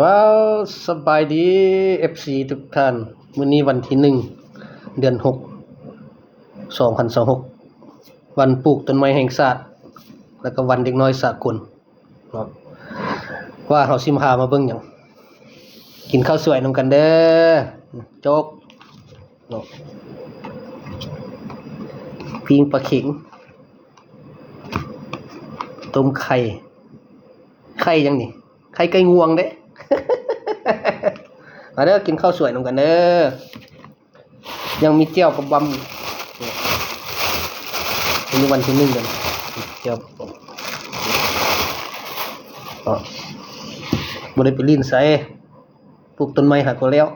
ວ້າວ ສະບາຍດີ ເອັຟຊີ ທຸກທ່ານ. ມື້ນີ້ວັນທີໜຶ່ງ ເດືອນຫົກ ສອງພັນຊາວຫົກ ວັນປູກຕົ້ນໄມ້ແຫ່ງຊາດ ແລ້ວກໍວັນເດັກນ້ອຍສາກົນເນາະ. ວ່າເຮົາຊິພາມາເບິ່ງຫຍັງ? ກິນເຂົ້າສວຍນຳກັນເດີ. ໂຈກເນາະ, ປີ້ງປາເຂັງ, ຕົ້ມໄຂ່. ໄຂ່ຫຍັງນີ້? ໄຂ່ໄກ່ງວງເດ້. ມາເດີ ກິນເຂົ້າສວຍນຳກັນເດີ. ຍັງມີແຈ່ວກັບບຳ. ມື້ນີ້ວັນທີໜຶ່ງເດີ ແຈ່ວກັບບຳ. ກໍບໍ່ໄດ້ໄປຫຼິ້ນໃສ, ປູກຕົ້ນໄມ້ຫາກໍແລ້ວ.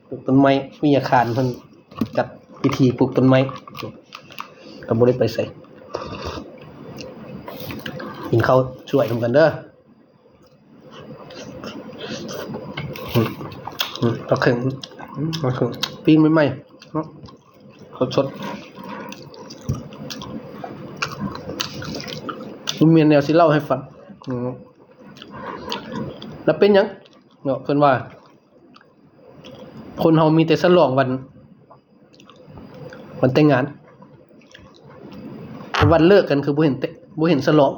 ປູກຕົ້ນໄມ້, ວິທະຍາຄານເພິ່ນຈັດພິທີປູກຕົ້ນໄມ້ ກໍບໍ່ໄດ້ໄປໃສ. ກິນເຂົ້າສວຍນຳກັນເດີ. ອືມ ອືມ ປາເຂັງ ອືມ ປາເຂັງ ປີ້ງໃໝ່ໆເນາະ ສົດໆ. ບໍ່ມີແນວຊິເລົ່າໃຫ້ຟັງ. ອືມ ແລ້ວເປັນຫຍັງເນາະ ເພິ່ນວ່າ ຄົນເຮົາມີແຕ່ສະຫຼອງວັນ ວັນແຕ່ງງານ, ວັນເລີກກັນຄືບໍ່ເຫັນແຕ່ ບໍ່ເຫັນສະຫຼອງ.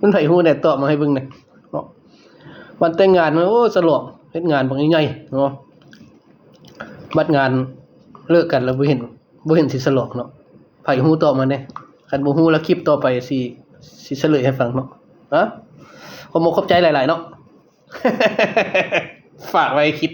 ມັນໃຜຮູ້ແດ່ ຕອບມາໃຫ້ເບິ່ງແດ່ເນາະ. ວັນແຕ່ງງານ ໂອ້ ສະຫຼອງ ເຮັດງານບັກໃຫຍ່ໆເນາະ, ບັດງານເລີກກັນແລ້ວບໍ່ເຫັນ ບໍ່ເຫັນຊິສະຫຼອງເນາະ. ໃຜຮູ້ຕອບມາແດ່, ຄັນບໍ່ຮູ້ແລ້ວຄລິບຕໍ່ໄປຊິ ຊິສະເຫຼີຍໃຫ້ຟັງເນາະ. ຮະ ຂໍຂອບໃຈຫຼາຍໆເນາະ. ຝາກໄວ້ຄລິບ